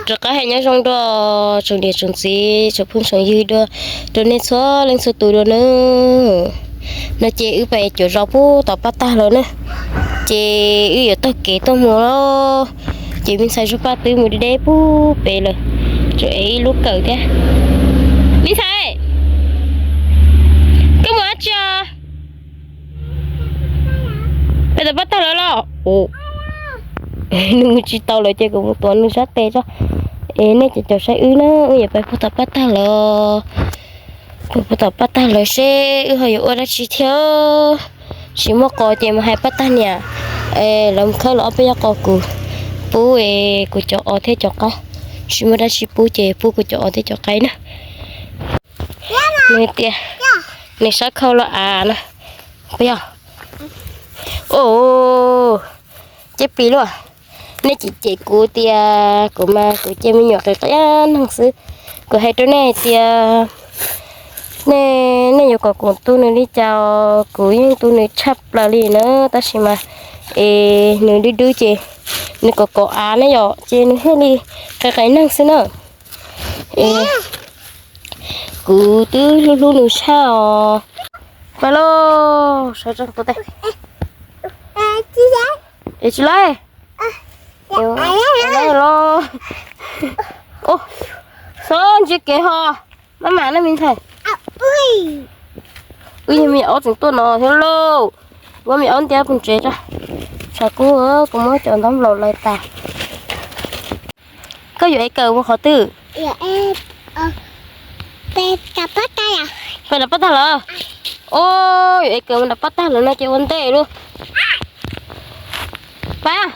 Rov qab hais nyob zoo dua tsoom niam tsoom txiv tsoom phooj tsoom ywg dua rau nej txhua leej txhua tus dua na. No ces wb pais cuam zos puag tom paj tag lawm na, ces wb yuav taug kev tuaj mus lawm. Ces me ntxhais Zuag Paj twb mus deb deb puag pem lawm, tseem ev ib lub kawm thiab. Me ntxhais, koj mus dab tsi os? Peb tom paj tag lawm los? Nws mus tsis tau lawm ces kuv mus tuav nws sab tes tso. Es nej cov caum saib wb na, wb yuav pais puag tom paj tag lawm. Pais puag tom paj tag lawm seb wb ho yuav ua dab tsi thiab. Tsis muaj qos ces mus hais paj tag niam, lawv mus khawb los ob peb yab qos kuv pub kuv cov os thiab cov qaib. Tsis muaj dab tsi pub ces pub kuv cov os thiab cov qaib na. Nws tias nws sab khau los av na. Puas yog? Ua, ceb pis luaj. Nej cem cem kuv tias kuv mas kuv cia me nyuam qias qias neeg xwb. Kuv hais rau nej hais tias nej, nej yuav kom kuv tu nws li cas, kuv yeej tu nws tshaj plaws li na, tab sis mas es nws dub dub ces nws kom kom av ne yom, ces nws thiaj li qias qias neeg xwb na. Es kuv twb hlub hlub nws tshaj os. Pab lauj, sawv tsees tus tes. Es tsis laib los. Xob ntsia kev ho. Maj mam na me ntxhais. Wb yog me aub tseem tuaj no thiab lauj. Muab me aub ntiab pem tsev tso. Tshav kub, kuv muab cov ntaub nplaum lawv tas. Koj yuav ev kawm mus qhov twg? Pab nram pab tag lawm. Os, yuav ev kawm mus nram pab tag lawm no ces ua ntej lauj. Pab,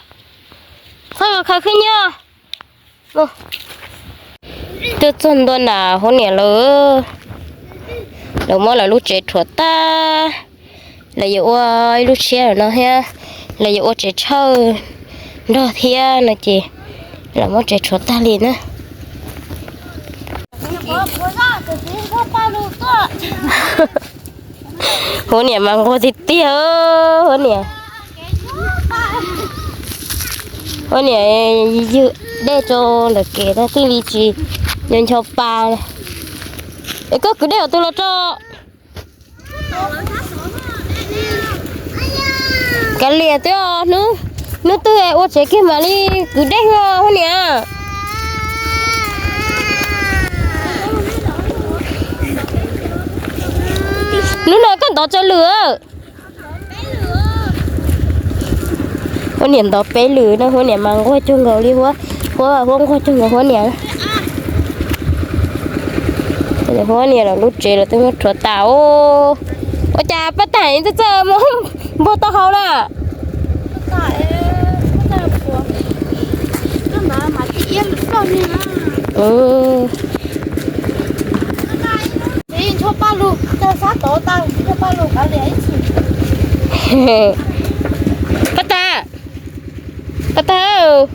txhob khaws khwb nyiab. Tuaj txog ntua nram Huab Niam lawm, lawv muab lawv lub tsev rhuav tag, lawv yuav ua ib lub tshiab lawm no thiab, lawv yuav ua tsev tshawj nrog thiab no ces lawv muab tsev rhuav tag li na. Huab Niam mas nquag tiag tiag, Huab Niam. Huab Niam ywg dej rau ntawm kev tij li tsis nco ncho pa. Es koj kwv dej ua twg los rau? Kav liam twb hnub twg ua tsev kiag mam li kwv dej os Huab Niam. Hnub no koj ntov tsawg lwm? Huab Niam ntov peb lwm no, Huab Niam mas nquag cuag nkaus li Huab, Huab, Huab nquag cuag nkaus Huab Niam. Huab Niam los lub tsev los twb muab rhuav tas os. Ua cas pab tag txawj txawj muab npog tau hau na? Pab tag, pab tag,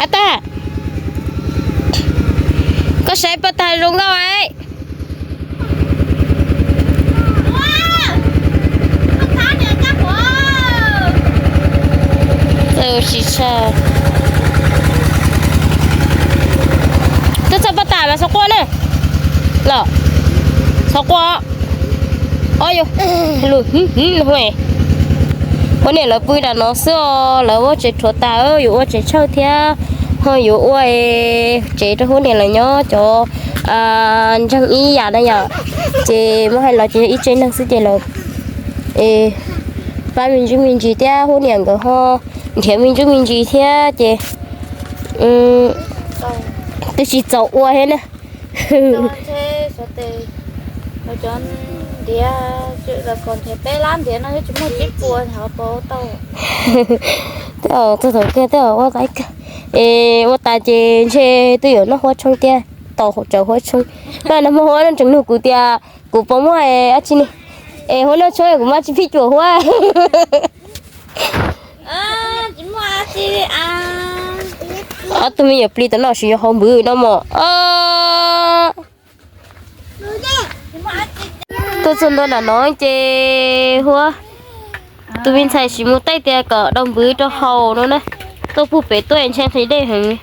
a tag, koj saib pab tag zoo nkauj es. Twb txog pab tag mas xov quaj na. Los, xov quaj. Ob, yus, Huab Niam lawv pw nram no xwb os, lawv ua tsev rhuav tas, yuav ua tsev tshawj thiab, ho yuav ua tsev rau Huab Niam lawv nyob cov ntseeg ib yam na yom. Ces muab hais los ces yog ib tsev neeg xwb ces lawv pab me ntsuj me ntsis thiab Huab Niam nkawd ho nrhiav me ntsuj me ntsis thiab ces twb tsis txaus ua thiab na. Tej thaum kawg tej ua ua tas ces ntshe twb yuav noj huab tshoob thiab, tau hauv tsaus huab tshoob. Koj nag hmo huab no tseem nug kuv tias kuv puas muaj dab tsi ne, es huab noj tshoob kuv mas tsis pheej cuam huab. Ob tug me nyuam plis tam no tsis yog hauv npwv no mos. Tuaj txog ntua nram no ces Huab tus me ntxhais sis mus taij tias kom dau npwv rau haus no na. Tuaj puag pem tuaj ntshe nqhis dej heev.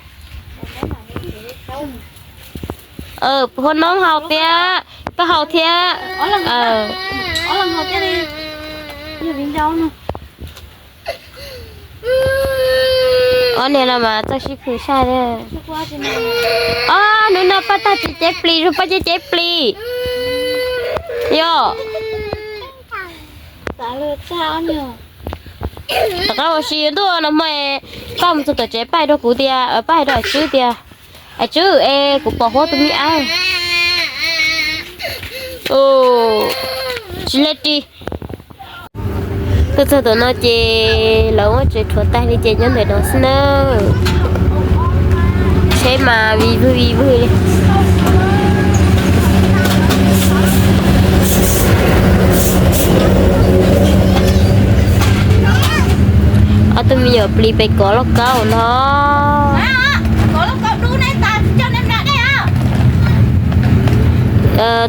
Hua noob haus tiag, koj haus thiab. Ob niag no mas txawj sib phwm saj. Ob hnub no Paj tag tsis cev plis, Zuag Paj cev cev plis. Yog rov qab ua si ntuj no hmo, koj mus txog tom tsev Paj hais rau kuv tias, Paj hais rau Tswb tias, Tswb es kuv pom huab tus me ab tsis le ris. Tuaj txog tom no ces lawv muab tsev rhuav tag li ces nyob ntawm no xwb na. Tsheb mas vij vwg vij vwg li. Ob tug me nyuam plis pes kov lauj kaub no.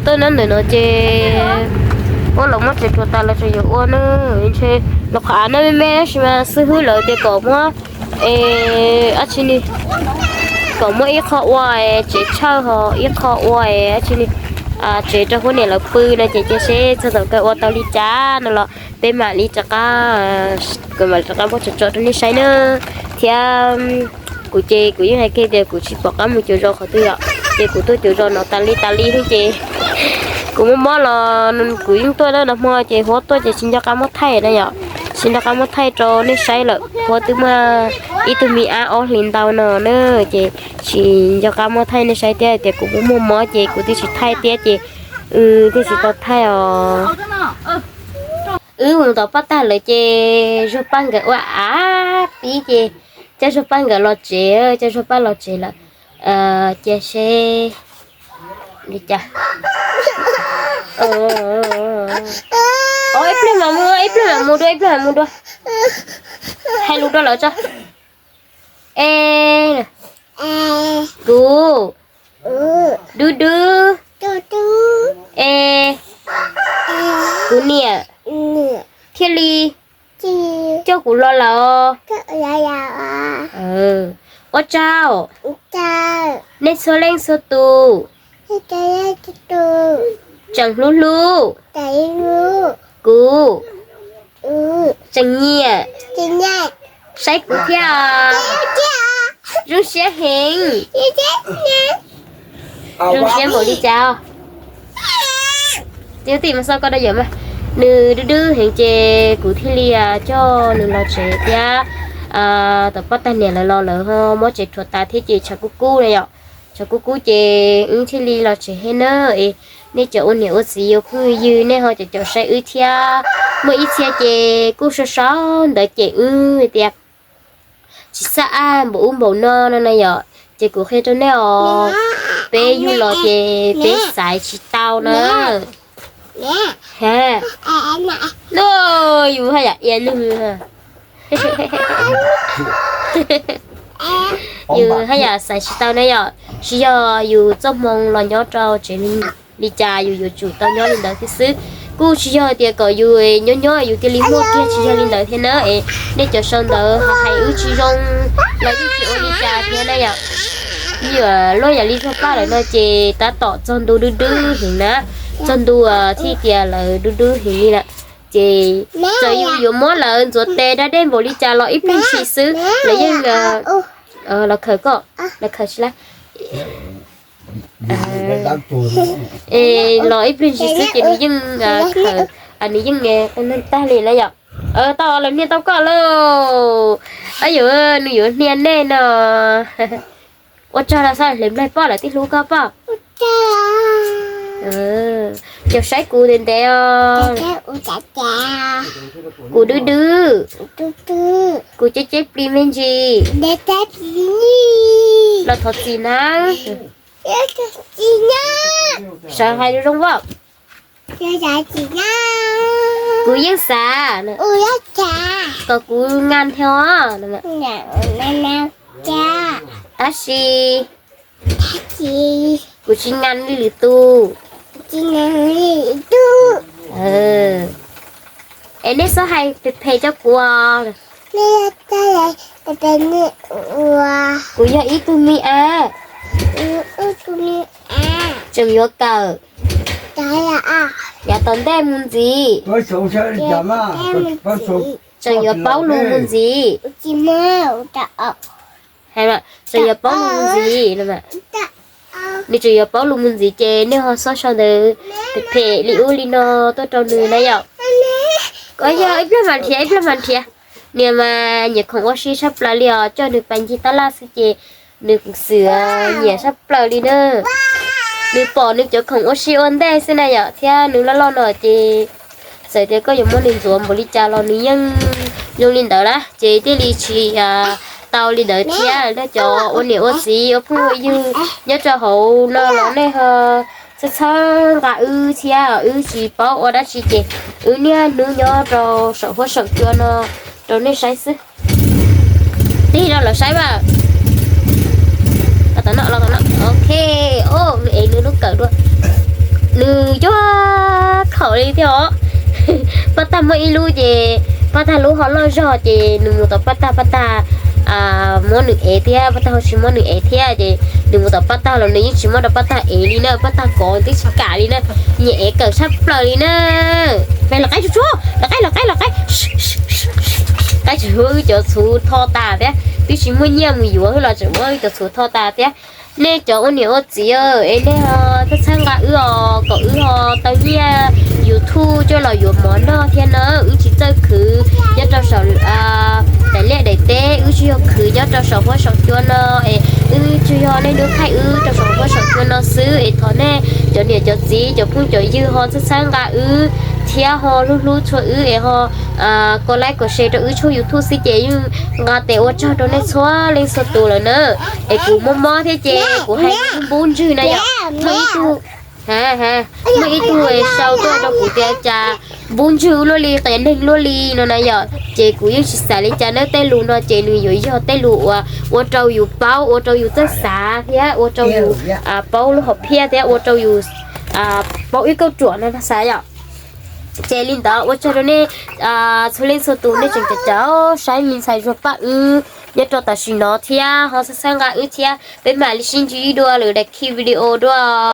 Tuaj nyob ntawm no ces ua los muab tsev rhuav tas los tseem yuav ua na. Ntshe los qhov av no me me tab sis mas xib hwb lawv tias kom muab, es, dab tsi ni, kom muab ib qho ua tsev tshawj ho ib qho ua tsev rau huab niam lawv pw no ces cia seb txog thaum kawg ua tau li cas no los peb mam li rov qab, kuv mam li rov qab muab tso tso rau nej saib na. Thiab kuv ces kuv yeej hais kiag tias kuv tsis pom qab mus cuav zos qhov twg yom, ces kuv tuaj cuav zos no tas li tas li thiab ces kuv muaj mob los kuv yeej tuaj na. Nag hmo ces huab tuaj ces tsis nco qab muab thaij na yom, tsis nco qab muab thaij rau nej saib lawm. Huab twb muaj ib tug me ab ob hlis ntau no na, ces tsis nco qab muab thaij nej saib thiab tias kuv muaj muaj mob ces kuv twb tsis thaij thiab ces twb tsis tau thaij os. Wb mus tom Paj tag lawm ces Zuag Paj nkawd ua av pib ces coj Zuag Paj nkawd los tsev, coj Zuag Paj los tsev lawm. Cia seb li cas. Ib pliag mam mus, ib pliag mam mus dua, ib pliag mam mus dua. Hais lus rau lawv tso. E, kuv, Dub Dub, e, kuv niam thiaj li coj kuv los lawm. Ua tsaug nej txhua leej txhua tus tseem hlub hlub kuv, tseem nyiam saib kuv thiab. Zoo siab heev. Zoo siab npaum li cas? Tiv tim mas xav koj dab yam mas nws dub dub heev ces kuv thiaj li coj nws los tsev thiab. Tom Paj tag niam lawv los lawv ho muab tsev rhuav tas thiab ces tshav kub kub na yom. Tshav kub kub ces wb thiaj li los tsev thiab na. Es nej cov ua niam ua txiv yuav phooj ywg nej ho caum caum saib wb thiab. Muaj ib txhia ces kuj sau sau ntawv cem wb tias tsis txaj aj npaum ub npaum no no na yom. Ces kuv qhia rau nej os, peb yug los ces peb xaiv tsis tau na. Yus haj yam ia nug, yus haj yam xaiv tsis tau na yom. Tsis yog yus txoj hmoo los nyob rau tsev li cas yus yuav tsum tau nyob li ntawd thiab xwb. Kuj tsis yog tias kom yus nyob nyob yus cia li muaj kiag, tsis yog li ntawd thiab na. Es nej cov sau ntawv hais wb tsis zoo los yeej tsis ua li cas thiab na yom. Yuav luaj yam li Zuag Paj lawm no ces tab tom txog ntu dub dub heev na, txog ntu thiaj tias lawv dub dub heev li lawm. Ces txawm yus yuav muab lawv ntxuav tes dab dej npaum li cas los ib pliag ntshis xwb lawv yeej, los khaws koj, los khaws tsis lawm. Es los ib pliag ntshis xwb ces nws yeej khaws, nws yeej tag li na yom. Tau lawv hnia tau koj lauj. Ab yuav, nws yuav hnia nej no. Ua tsaug los xav hle nplaig poj lawv tij hlub koj poj. Caum saib kuv ntev ntev os. Kuv dub dub, kuv ceb ceb plis me ntsis los thov txim na. Sawv hais zoo zoo poj. Kuv yeej xav kom kuv ngan thiab. Tab sis kuv tsis ngan li lwm tus. Es nej txhob hais phem phem rau kuv. Kuv yog ib tug me ab. Tseem yuav kawm, yav tom ntej mus ntxiv, tseem yuav paub lus mus ntxiv. Tseem yuav paub lus mus ntxiv, nws tseem yuav paub lus mus ntxiv ces nej ho txhob sau ntawv phem phem li ub li no tuaj rau nws na yom. Koj yog ib pliag mas nrhiav, ib pliag mas nrhiav. Niam mas nyiam khoom ua si tshaj plaws li os, coj nws pas ncig tab laj xwb ces nws kuj xwm nyiam tshaj plaws li na. Nws pom nws cov khoom ua si ua ntej xwb na yom, thiab nws loj loj no ces txawm tias koj yuav muab nws ntxuav npaum li cas los nws yeej zoo li ntawd na, ces thiaj li tsis tau li ntawd thiab. Nej cov ua niam ua txiv ua phooj ua ywg nyob rau hauv no los nej ho txhawb txhawb nqa wb thiab, wb tsis paub ua dab tsi ces wb niaj hnub nyob rau saum huab saum cua no rau nej saib xwb. Tig rau lawv saib mas. Los tom no, los tom no. Ok, o, nws ev nws lub kawm dua. Nws cuag khaum li thiab os. Paj tag muaj ib lub ces paj tag lub ho loj zog ces nws mus tom paj tag, paj tag muab nws ev thiab, paj tag ho tsis muab nws ev thiab ces nws mus tom paj tag los nws yeej tsis muab rau paj tag ev li na, paj tag kov twb tsis kam li na. Nyiam ev kawm tshaj plaws li na. Los qaib tsuag tsuag, los qaib, los qaib, los qaib. Qaib tsis muab wb cov txhuv tho tas thiab, twb tsis muaj nyiaj mus yuav los tseem muab wb cov txhuv tho tas thiab. Nej cov ua niam ua txiv es nej ho txhawb txhawb nqa wb os, kom wb ho tau nyiaj YouTube coj los yuav mov noj thiab na. Wb tsis txawj khwv nyob rau saum daim liaj daim teb, wb tsis yog khwv nyob rau saum huab saum cua no es wb tsuas yog nej hnub thaij wb rau saum huab saum cua no xwb es thov nej cov niam cov txiv cov phooj cov ywg ho txhawb txhawb nqa wb thiab ho hlub hlub tshua wb es ho kos like kos share rau wb tshooj YouTube xwb ces yeej nqa tes ua tsaug rau nej txhua leej txhua tus lawm na. Es kuv mob mob thiab ces kuv hais npub ntswg na yom. Muaj ib tug, muaj ib tug sau tuaj rau kuv tias cas npub ntswg luaj li qias neeg luaj li no na yom. Ces kuv yeej tsis xav li cas na, tej lus no ces nws yuav yog tej lus uas ua rau yus paub, ua rau yus txawj xav thiab ua rau yus paub lub hom phiaj thiab ua rau yus paub ib kauj ruam no xav yom. Ces li ntawd ua tsaug rau nej txhua leej txhua tus nej tseem caum caum saib me ntxhais Zuag Paj wb nyob rau tam sim no thiab ho txhawb txhawb nqa wb thiab. Peb mam li sib ntsib dua lwm daim video dua.